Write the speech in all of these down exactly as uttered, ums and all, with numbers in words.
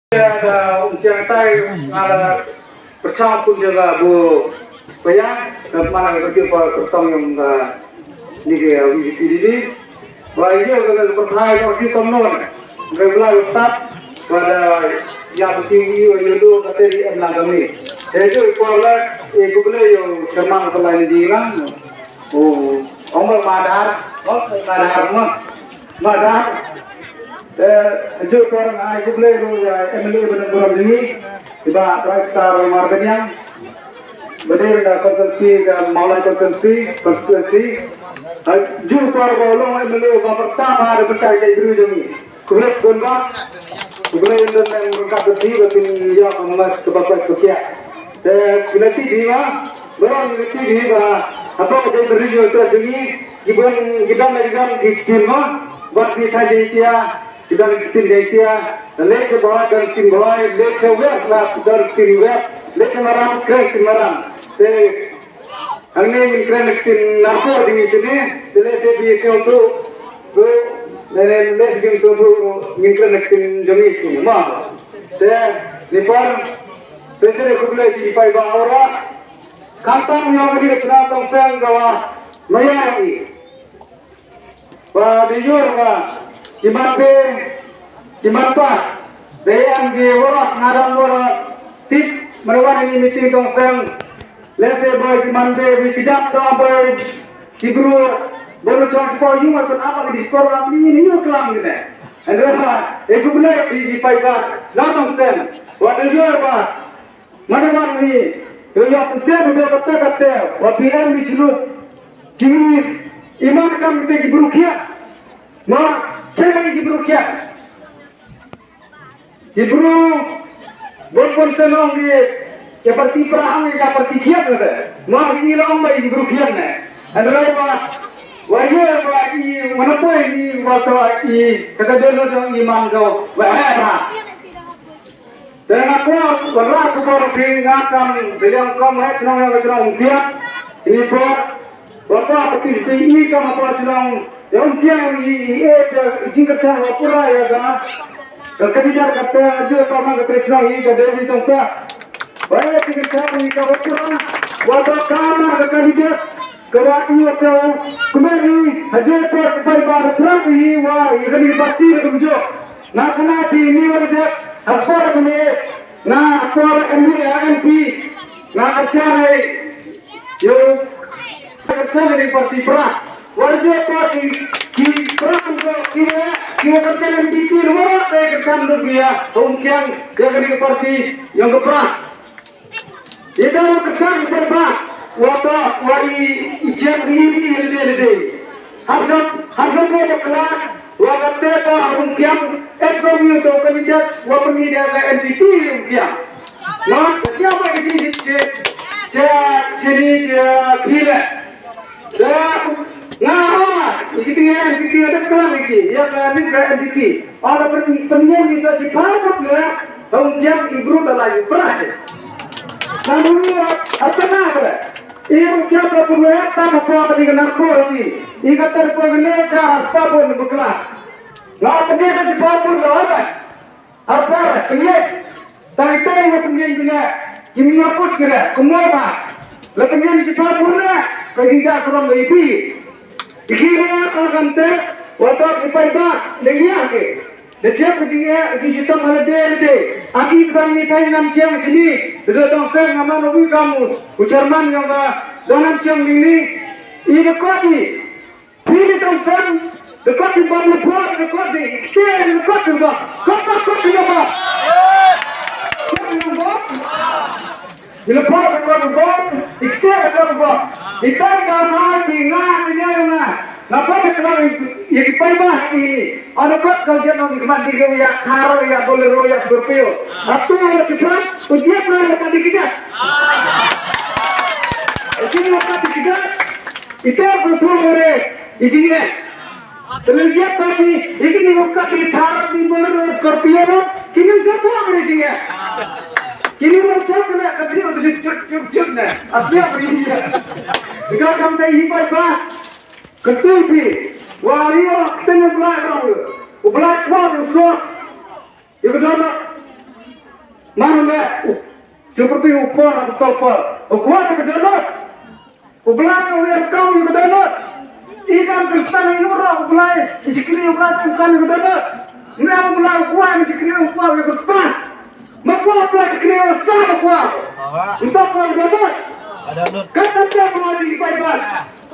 Ïa, da, um, chiang tai, nga la pyrchang pun jong ka bu payang, da mana ka kyrteng, ka kyrteng jong ka, ni ka, V P P D D. Ba ïa ka, ka pyrthai ka ki tong non. Ka bla start, ba da ïa ka C E O ïa do ka te di em lang kami. Te ju por la, e ku bela ïa chairman ka lai ni di lang. Oh, ong ba madar, oh, madar ma. Madar. Eh, ju por nga ai khublei ruh ïa M L A ba dang burom jong ngi, i Bah Brightstar Marbaniang. Ba dei na constituency ka Mawlai constituency, constituency. Ai, ju por ba u long M L A ba pyrta ba da pyrta ïa ki briew jong ngi. Khublei shibun bah. Khublei ïa lade ryngkat bad phi ba phin ïoh ka mas kaba koit ba khiah. Te khublei ïa phi bah. Baroh ngi khublei ïa phi bah. Hapoh ka jaitbynriew jong ngi, ki bun, ki don, ki don ki ktien mo. Bad ki thaiñ Jaiñtia, ki don ki ktien Jaiñtia. Leit sha Bhoi don ki ktien Bhoi, leit sha West la don ki ktien West, leit sha Maram kren ki ktien Maram. Te hangne ngin kren ktien Narpuh jong ngi shane, te lehse phi sngewthuh ruh, lehse phi sngewthuh ruh, ngin kren ktien jong ngi shane, mo. Te, ni por, shisha khublei ïa phi paidbah baroh. Khamtam ïa kane ka chnong Tongseng kaba ma ïa ngi. Ba dei ïa ba ki man be, ki man pa. Dei em ki waroh, nga dang waroh tip, mano wan ini meeting Tongseng. Lehse ba ki man be, ba ki jap da ba ki bru, ba nu chong ki por ïa ba ban ap ki por lam ni ni ïa klam ni ne. Ande ba, e khublei ïa ki paidbah na Tongseng. Ba dei ïa ba Mano wan ni, ïa ïa pynshai ba katta katta, wa P M ni chuluk. Kini, iman kam kita ki bru khian. Ma, kini ki bru khian. Ki bru, bon bon senong ni, ya parti perang ni, ya parti khian kata. Ma, ini long ba ki bru khian ne. Andrai ma, wa ïa ma, i, mana poi ni, wa to, i, kata delo dong iman kau, wa, eh, ma. Te nga kwah ban rah ka por phi nga kam phi liang kam heh chnong ïa ka chnong Umkiang. Ini por ba pa pati phi i kam ha por chnong ïa Umkiang i i e te i jingkyrchan wa pura ïa ka. Ka kandidate ka te ju ka man ka tre chnong i ka Devi Tongpa. Ba ïa jingkyrchan i ka wa pura wa ba ka man ka kandidate ka wa i wa ka kumari ha ju por ka bai ba pura i wa i ka ni parti ka tum ju. Nga kane phi ni wa dep ha por kane, nga ha por M P, nga kyrchan ei, ïa, kyrchan ei parti pra. Wa dep parti ki pra ko ki wa, ki wa kyrchan M P ki wa dep kyrchan duk ïa, Umkiang, ïa kane parti, ïa ka pra. Ïa ka wa kyrchan ba ba wa ta wa i i chen i i i lede lede. Har jam har jam ko bakla wa ka te ta Umkiang et so mi to ka ni ja wa pun ni da ka N P P Umkiang. Na sia ba ki ji che che che ni che phi le. Da, nga, ha, iki tinga N P P ada kelam iki, ya ka ni ka N P P. Ada pen-, pengen ni sa ci paham le, hong kiam i bru da lai prai. Na ni, apa na prai. I hong kiam da pun le, ta ma pa ni ka narko ni. I ka tar ko le ka rasta pun bukla. Nga pengen sa ci paham pun le, apa. Arpar, pynïaid. Tang ita ïa pynïaid pynïaid. Kim ïa put kira, kumno ba. La pynïaid shi pa pur na, ka jingjia sarom la ipi. Iki ne ka kan te, wa ta ki pai ba, ne ïa ke. Da chep ka jingeh, ka jingshitom ha lade lade. Aki ka dang ni thai nam chiang chini, da dong sen nga man wi kam u chairman yong ka, dong nam chiang ni ni. I da koti. Phi ni tong sen, the court is bomb, the court, the court, the state, the court, the bomb. Court, court, court, the bomb. Court, the bomb. The court, the court, the bomb. The state, the court, the bomb. The time, the night, the night, the night, the night. Na pa the court, ye ki pai ba ni. Ano court ka jet no ki man di ke ya car, ya Bolero, ya Scorpio. Atu na ki pran, u jet na ka di ki jet. U jet na ka di ki jet. Ite ko thong re, i jingeh. Te leng jingeh party, i kini ko kat i Thar, i Bolero, Scorpio, kini ko thong re jingeh. Kini ko thong re, ka thri ko thri chut, chut, chut ne. Asli apa ini ya? Ika kam dei hi pai ba. Ketu pi. Wa ri o, kten black ram. U black ram, so. Ïa ka dama. Mano ne u Chief Secretary u Paul, u Paul, u kwah ka download. U Blai u wer kam u download. I kam Kristan i nura u Blai i chikri u Blai u kan u download. Ne u Blai u kwah i chikri u kwah u Kristan. Ma kwah u Blai chikri u Kristan ma kwah. Nta kwah u download. Ka tante ko di pai ban.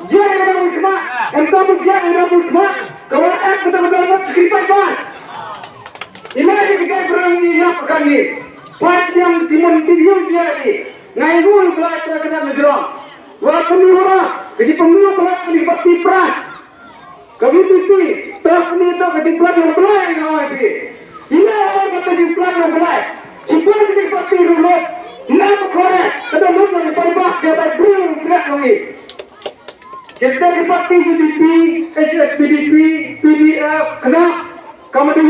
Jia ïa ka dang mutma, em ka mut jia ïa ka dang mutma, ka wan em ka dang mutma chikri paidbah. Ina ïa ka jai brang ni ïa ka ni. Pat yang timun ti yu jia ni. Ngai hu yu Blai pra ka dang mutma. Wa kami wara, ka ji pemiu Blai kami parti pra. Ka V P P, ta kami ta ka ji Blai yang Blai ngai pi. Ina ïa ka ji Blai yang Blai. Ji Blai kami parti rulo. Na ko kore, ka dang mutma ni paidbah, ka bai brang pra kami. Kita ki parti U D P, H S P D P, P D F, kena, ka ma dei,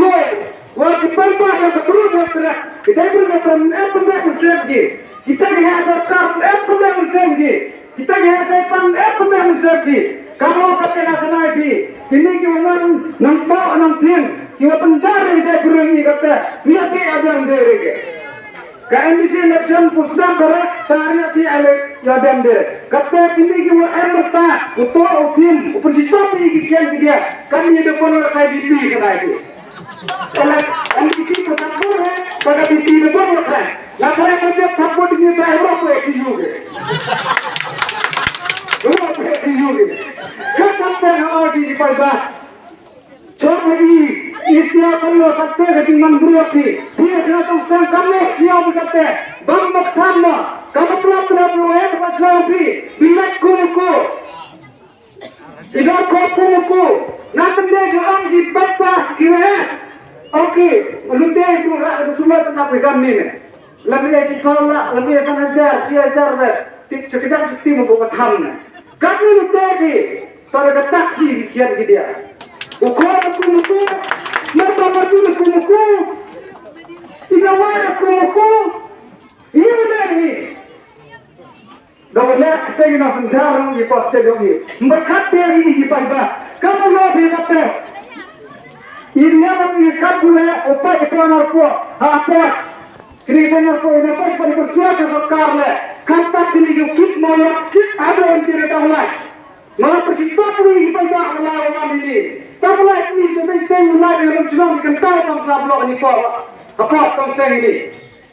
wa ki paidbah ka briew ka tra, kita ki briew ka tra, em pynbeit mynsiem ki, kita ki ha sorkar, em pynbeit mynsiem ki, kita ki ha Soitan, em pynbeit mynsiem ki, ka mo ka tena kena ki, kini ki wa nang, nang to, nang thin, ki wa pynjar ïa kita ki briew ki kata, ïa ki abang dei ki. Ka M D C election pyrshang kare, tari ati ale ya dende. Kate kini ki wa em merta, uto utim, upyrshitop ni ki kian ki dia, kami de pon la kai D P ka dai ki. Kala M D C pyrshang kare, kata D P de pon la kai. La kare kare de pon di ni dai ro ko esi yu ke. Ro ko esi yu ke. Ka kate ha o di di pai ba. Chong i, i sia kan lo kate ka jingman bru phi. Phi sia tong sang kan lo sia bu kate. Bang mak sam ma. Ka ma pla pla bru eh ka chong phi. Bilat ku ku. Idor ko ku ku. Na pende jo ang di papa ki eh. Okay, lute tu ra tu sumat na pe kam ni ne. Lam ïa chi phaw lak, lam ïa san hajar, chi hajar lak. Tik chakdang chakti mo ka tham na. Kat ni te ki, sara ka taxi ki kian ki dia. U khor ku ku, mar ba mar tu ku ku. Ina wa ku ku. Ina wa ni. Da wa lak te ki na san jar ngi poste dong ni. Mbar kat te ni ki pai ba. Kamu lo bi kat te. Ina wa ni kat ku le, opa ki pamar ko. Ha, opa. Kini ki pynïap ko ina pyrshah pyrshah ka sorkar le. Khamtam kini ki kit mo ïa kit ado on kiri tang lai. Nga pyrshah tang lai ki pynïap ko la wan ini. Tang lai kini ki tang tang lai ki lam chnong ki kynta tang sa blok ni por. Apa tang seng ini.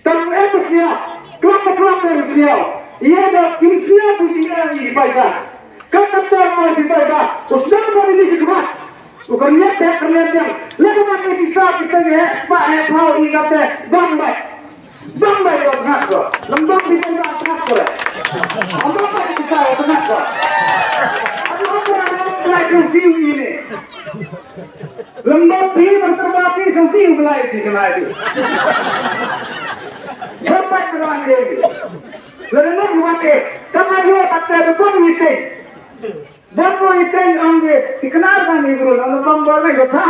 Tang eh pyrshah. Klap klap pyrshah. Ïa da kim sia tu jing eh ki pynïap. Khamtam mo ki pynïap. Usdang mo ini jikmat. U kyrñet te kyrñet jang. Lada ma ki pisa kita ngi heh spah heh phaw i kate bang bai. Bang bai ïa u tnat ko. Lem bang pisa ïa u tnat ko. Lem bang bai pisa ïa u tnat ko. Atu ko ko rai ko rai ko siu i ne. Lem bang pi berterima pi sang siu belai di belai di. Dapat berang deh. Lada ngi wate. Tama ïa kate depan ngi te. Bang ko iteng ong ge, ti knar kan ni bro, na bang bang ko ta.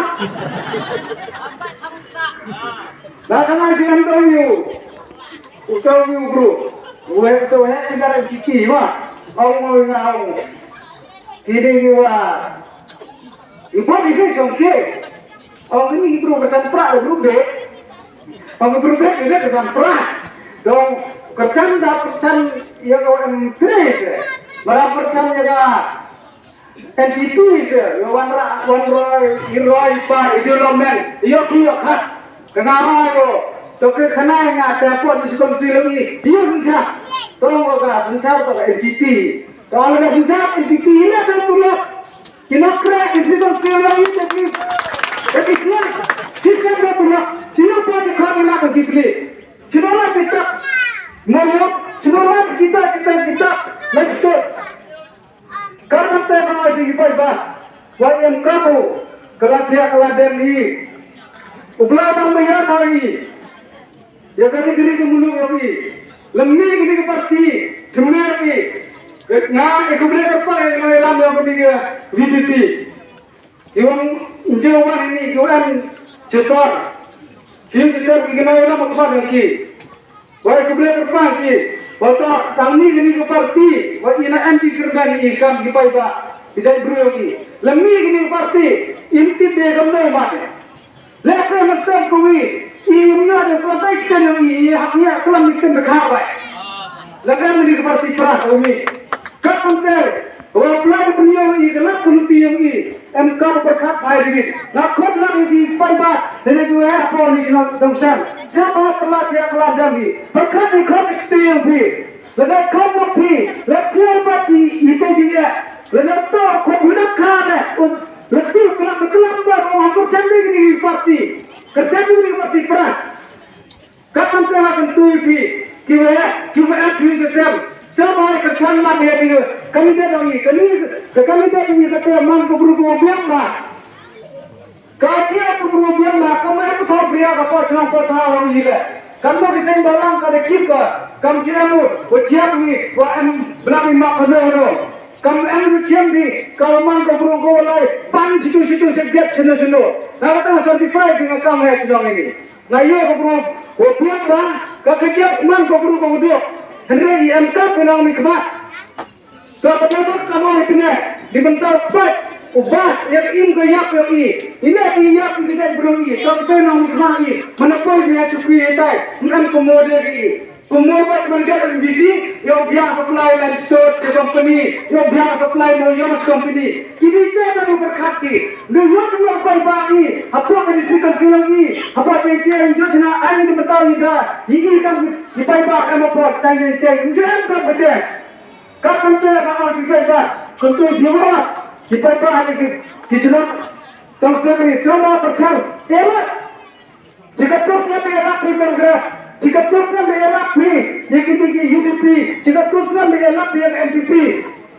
Na kana ji an to yu. U to yu bro. We to he ti kar ki ki wa. Ong mo nga ong. Ki de yu wa. Ibu ni se jong ke. Ong kini ki briew kyrchan prah ruh beh. Ong ki briew beh ki kyrchan prah. Dong kyrchan da kyrchan ïa ka M P seh. Mara kyrchan ïa ka N P P seh. Ïa wan ra wan roi i roi pa i development. Ïa ki ïa khat. Kena roi ro. To ke kena nga te po di sikon silem i. Ïa synchar. Dong ka synchar to ka N P P. To ala ka synchar N P P ïa ka tulop. Kino kre ki sibang sila ite ki. Ite ki sila. Sisa ka pula. Sila pa ki kha ila ka kipli. Sila la kita. Moyo. Sila la kita kita kita. Let's go. Karna te ma ji ki pai ba. Wa em kamu. Kala tia kala dem ni. Ubla bang maya mai. Ïa kane kane ka muluk ïa ki. Lem ni kane ka parti, kane ki. Nga e khublei kyrpang ïa nga ïalam ïa kane ka V P P. Ïa wan nje wan ini ki wan chisor. Chin chisor ki kane ïalam ka parti ki. Wa e khublei kyrpang ki. Wa ta tang ni kane ka parti. Wa ina em ki kyrdan i kam ki pai ba. Ki jai bru ki. Lem ni kane ka parti. Im tip de kam no ma. Lehse mester kuwi, i mnga de plantation Ïa hak ïa klam ïa kin rkha bai. Lada mani ka parti pra ka umi. Ka pynter wa pla ka pynïoh ïa ka lap ka luti ïa umi. Em ka pyrkhat bai diri. Na khot lang ïa ki paidbah. Lada ju ha por ni kino dong san. Siapa pla ïa klam jam ïa. Pyrkhat ïa khot ïa ïa ïa. Lada khot ma phi. La tiar ba ti ite ji ïa. Lada to khot ïa ka ne. La ti klam klam ba mo ha ko chan ni ni parti. Ka chan ni parti pra. Ka pynthei ha kyntu ïa phi, kiwa heh, kiwa heh phi jong sem. Sngewbha ai kyrchan lang ïa kine, kane de dang i, kane, ka kane de dang i kata man ka bru kawa biang bha. Ka ïa ka bru kawa biang bha, ka ma em ka thaw pria ka por shnong por thaw hang i le. Kam no ki seng balang ka da kit ka, kam jia mu, wa jia ngi, wa em blang i mak ka no no. Kam em ru jia di, ka man ka bru kawa lai, pan situ situ, situ, situ, situ. Na kata certified di nga kam heh shnong ini. Nga ïoh ka bru wa biang bha, ka kjat man ka bru ka wa duk. Hynrei i em ka pynang mi khmat. Ka ka duk ka mo i tnga, di bynta pat, u bah, ïa ka im ka ïap ïa i. Ina ki ïap ïa ka dei bru i, ka pynang mi khmat i. Mana poi di ïa chuki ïa tai, ngam ka mo de i. Ka mo pat man ka M D C, ïa u biang supply line store cha company, ïa u biang supply mo ïa cha company. Ki dei te ka dei pyrkhat ki. Ndu ïoh ndu ïoh pai ba i. Hapoh ka district council i. Hapoh J T I jot na ai ni mynta i da. I i kan i pai ba em hapoh J T I. Ndu em kan bete. Ka kan te ka ai ki pai ba. Kan tu jiwa. Ki pai ba ni ki ki chnong. Tong seng ni sama pyrchang. Erat. Jika tus ngan ïalap hi Congress, jika tus ngan ïalap hi, ïa kini ki U D P, jika tus ngan ïalap hi N P P.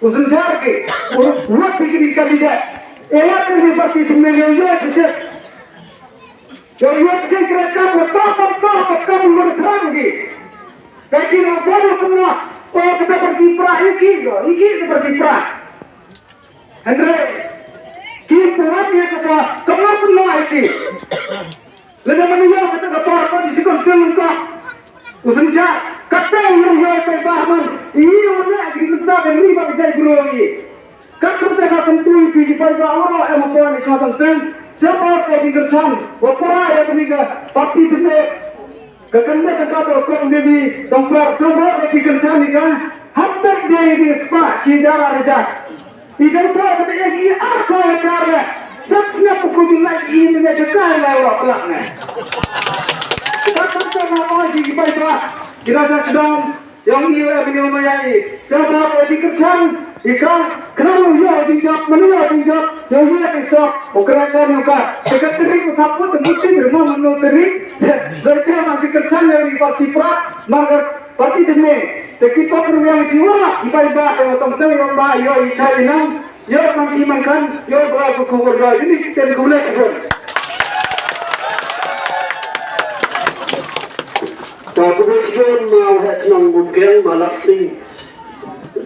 U synjar ki, u wat hi kini candidate. Ïalap hi parti thymme ïa ïa ki sit. Ïa ïa ki kira kam, wa kam, kam, kam, kam, wa thrang ki. Ka ki na bodo kumna, o kita parti pra, ïa ki, ïa ki parti pra. Hynrei, ki puan ïa kata, kam na kumna ïa ki. Lada man ïa kata ka por ko di sikon sel ka. U synjar, kata u ïoh ïoh pai bah man. Ïoh na ki mynta ka ri ba ka jai bro ïa. Kat kata ka kyntu ïa ki pai bah oro em ko ni sa tang sen. Siapa ka di kyrchan, wa para ïa ka ni ka parti thymme. Ka kynne ka ka to ko ni ni tong par sabo ka ki kyrchan ni ka. Hap tak de ni spa chi jara raja. I jong ko ka de ni ar ko ka re. Sat sngap ku ni lai i ni ne chaka lai wa plak ne. Ka ka ka na oi di pai pra. Kira sa chidong. Yong i wa ni ma ya i. Sabo ka di kyrchan. I ka kena lu yo di jap, manu yo di jap. Yo yo di so. O kra ka ni ka. Ka ka teri ko thap ko teri ko teri mo manu teri. Dari ka ma di kyrchan yo di parti pra. Marga Parti thymme, te ki pop ruang ki wara, i pai ba ka tong sel ruang ba, ïoh i chai i nang, ïoh man ki man kan, ïoh ba ku ku wara, ini ki ten ku le ku. Ta ku bu ki don ma u het nang bum keng ma lak sing.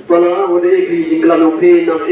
Pala u de ki jingklan u pe nang